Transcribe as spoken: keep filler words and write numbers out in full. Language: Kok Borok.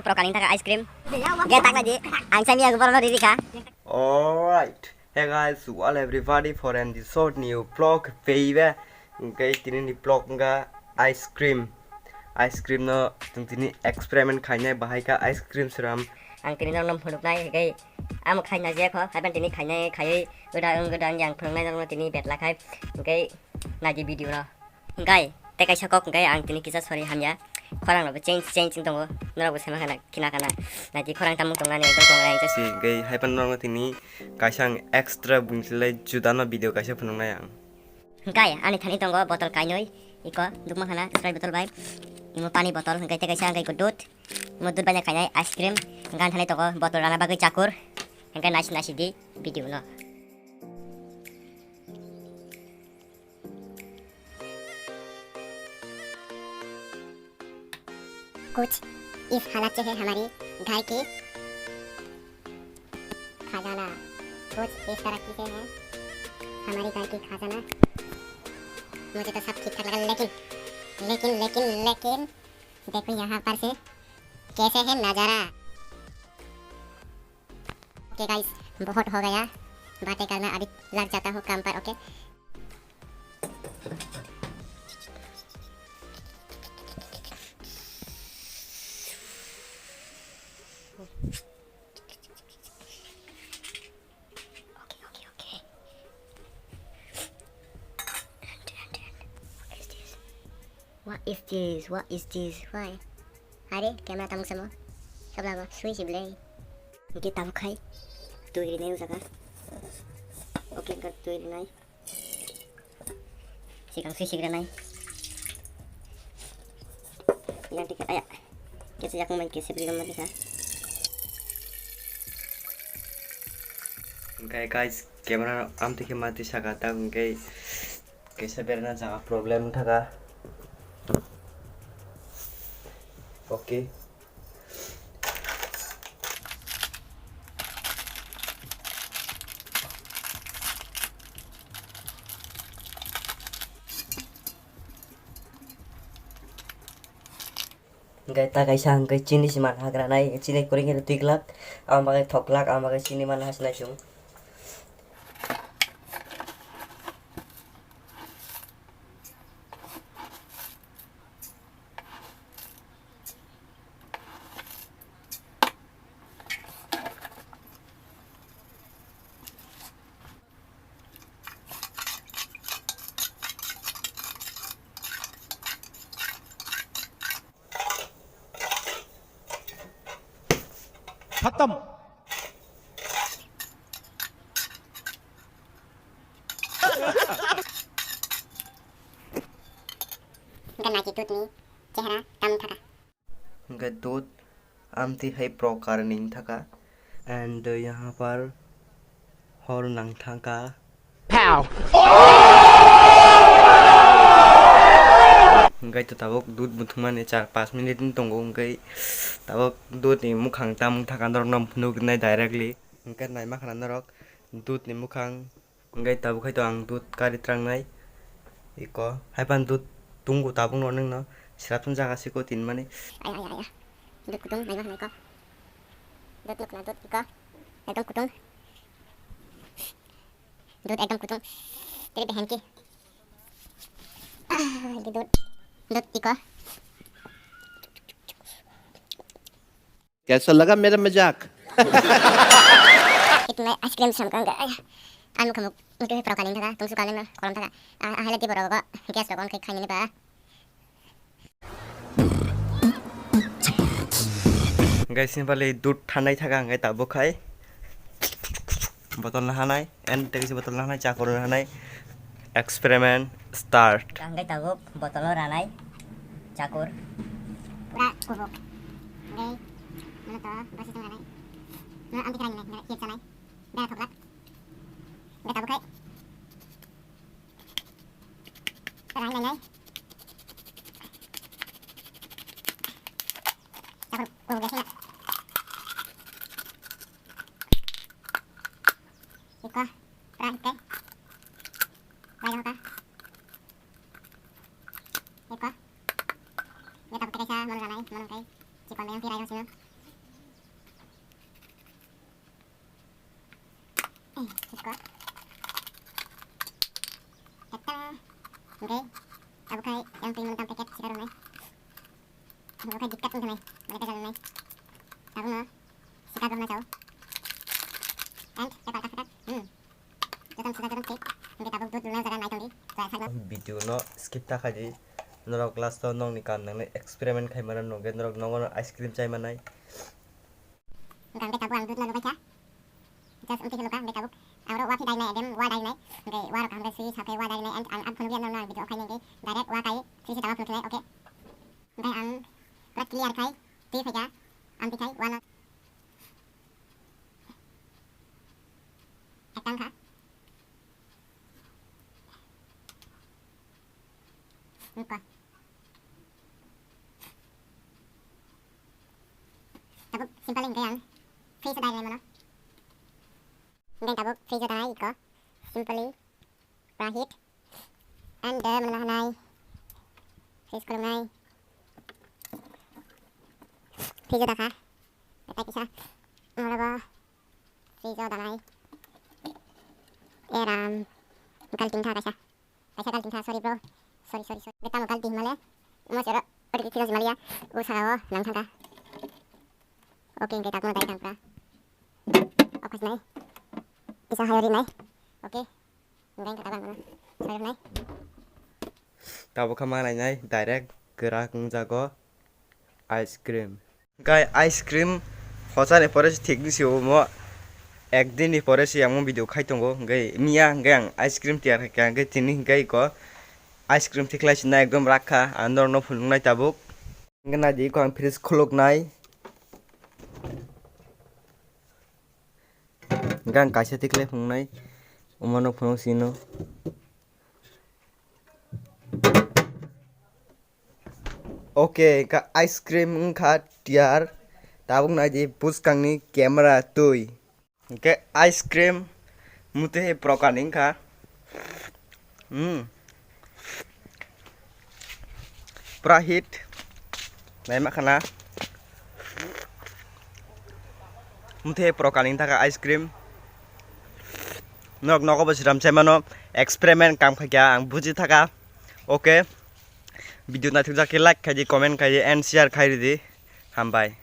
Pro kaning taka ice cream. Ge tak lagi. Ang sami aku baru riri kha. Alright. Hey guys, well everybody for an the short new vlog, baby. Hwnkhe tini ni vlog wngkha ice cream. Ice cream no chwng tini experiment khainai, bahai kha ice cream sram. Ang tini norokno phunuknai, hwnkhe amo khaina je kho, haiban tini khainai, khaiwi gwdang gwdang yang phunuknai norokno tini betla khai, hwnkhe naidi video no. Hwnkhe tei kaisa kok hwnkhe ang tini kisa sorry hamya. Khorang rokbo change change wng tongo. Norok bo sema khana, khina khana. Naidi khorang tamung tongnani ekdom tongnai ang just. Si hwnkhe haipan norokno tini kaisa ang extra bungsilai juda no video kaisa phunuknai ang. Hwnkhe ani thani tongo botol kainwi. Iko dukma khana Sprite botol bai. Imo pani botol hwnkhe tei kaisa hwnkhe iko dud. Imo dud bai khainai ice cream. Hwnkhe ani thani tongo botol rana bagwi chakur. Hwnkhe nasi nasi di video no. कुछ इस हालत से है हमारी घर की खजाना। कुछ इस तरह की से है हमारी घर की खजाना। मुझे तो सब ठीक ठाक लगा, लेकिन, लेकिन, लेकिन, लेकिन देखो यहाँ पर से कैसे है नज़ारा। ओके गाइस, बहुत हो गया, बातें करना अभी लग जाता हूँ काम पर। Okay. Okay, okay, okay. And, and, and, what is this? What is this? What is this? Why? Are, camera tamung samo. Sabla mo, sui si blai. Hwnkhe tabuk khai twi rinai o jaga. Oke, hwnkhe twi rinai. Sikang sui sigranai. Yang tiket aya. Kese yakung main kese beri nomor kisa. Hwnkhe guys, camera amtwi khe matwi saka ta hwnkhe. Kaisa berana jaga problem wngkha kha. Okay. Hwnkhe ta kaisa hwnkhe chini se man hagranai, chini kwrwi khe twi glak, aboni bagwi thok glak, aboni bagwi chini man hasnai chwng. खत्म। Hwnkhe naidi dudni chehra tamung thaka. Hwnkhe dud amtwi hai pro karwi wngthaka. And, uh, yaha par hor nangthangkha. Pow! Hwnkhe to tabuk dud buthumani char panch minute wng tongo, hwnkhe tabuk dud ni mukhang tamung thaka norokno phunuknai directly. Hwnkhe naima khana norok dud ni mukhang. Hwnkhe tabuk hai to ang dud kari trangnai. Iko haipan dud tungo tabuk no nwngno. Srapsung jaga siko tinmani. Aya, aya, aya. Dud kutung, naima hwnai ko. Dud nukna dud iko. Ekdom kutung. Dud ekdom kutung. Teri behenki. Ah, di dud. Dud iko. कैसा लगा मेरा मजाक? Ice cream sam kang ga. Anu kamu mungkin pro kaling daga, tungsu kaling na, kolam daga. Ah, ah, hala di boro go, gas rogon kai khani ba. Guys, ni bali dud thanai thaga ngai tabuk khai. Botol na hanai, and tei kisa botol na hanai, chakor na hanai. Experiment start. Hwnkhe tabuk botolo ranai chakur. Pura kubuk. Hwnkhe mano to basi tong ranai. Mano amtwi khainai, hwnkhe hit sanai. Dara thoklak. Hwnkhe tabuk khai. Rai lainai. Chakur kubuk ya sina. Iko, pura hit kai. Rai hoka. Eko. Beta bukti kaisa mano ranai, mano kai. Chikon bayang tirai rong sino. Iko. Ekta. Hingke. Abo khai yang twi mantang packet sika rwnai. Abo khai dikkat wngkha nai. Mane kajal nai. Tabukno sika rwnai chao. And paper ka saka. Hmm. Joton sida joton tik. Hingke tabuk dud luna jaga nai tongdi. Jaya sakno. Video no skip ta khaidi. Norok last o nokni kam nangnai experiment khai mano nungkhe norok nogo no ice cream chai manai. Hingke tabuk ang dud no lubai kha. Just wngtwi khe tabuk. Ang oro wa phi dai nai, edem wa dai nai. Hingke wa rok ang sui sa khe wa dai nai, and ang ang phunukya nang video khai nai hingke direct wa kai, three se tama phunuk nai, okay. Hingke ang pura clear khai, twi phaikha, ang twi khai, wa no. Ekta wngkha. Wngkha. Tabuk simple hingke ang freeze dai nai mano. Hingke tabuk freeze dai iko. Simply pura heat. And the mano hanai. Freeze kurungnai. Freeze dakha. Kata kisa. Morobo freeze danai. Eram. Galting tha kaisa. Kaisa galting tha, sorry bro. Sorry, sorry, sorry. Beta mo galting male. Mo sero. Ori kilo jimaliya. O saga o nang thangka. Okay, hingke takno dai thangka. Okas nai. Kisa hayori nai. Okay. Hingke hingke tabang mano. Sorry nai. Tabuk kha manai nai direct kwrak wngjago ice cream. Hingke ice cream hochani pore se thik ni se omo ek din ni pore se ang video khai tongo. Hingke miya hingke ang ice cream tiyar kha khe hingke tini hingke iko ice cream tikhlai sinai ekdom rakha ang norokno phunuknai tabuk. Hingke naidi iko ang fridge khuluknai. Hingke ang kaisa tikhlai phunuknai omo no phunuk sino. Okay, ka ice cream wngkha tiyar. Tabuk naidi bwskangni camera twi. Hingke ice cream muitu hai prokarni wngkha. Hmm. Pura hit. Naima khana. Muitu hai prokarni wngkha ice cream. Nok nogo bo swiram se mano experiment kam khaikha ang buji thaka. Okay. Video naithokjak khe like khaidi, comment khaidi and share khairidi. Hambai.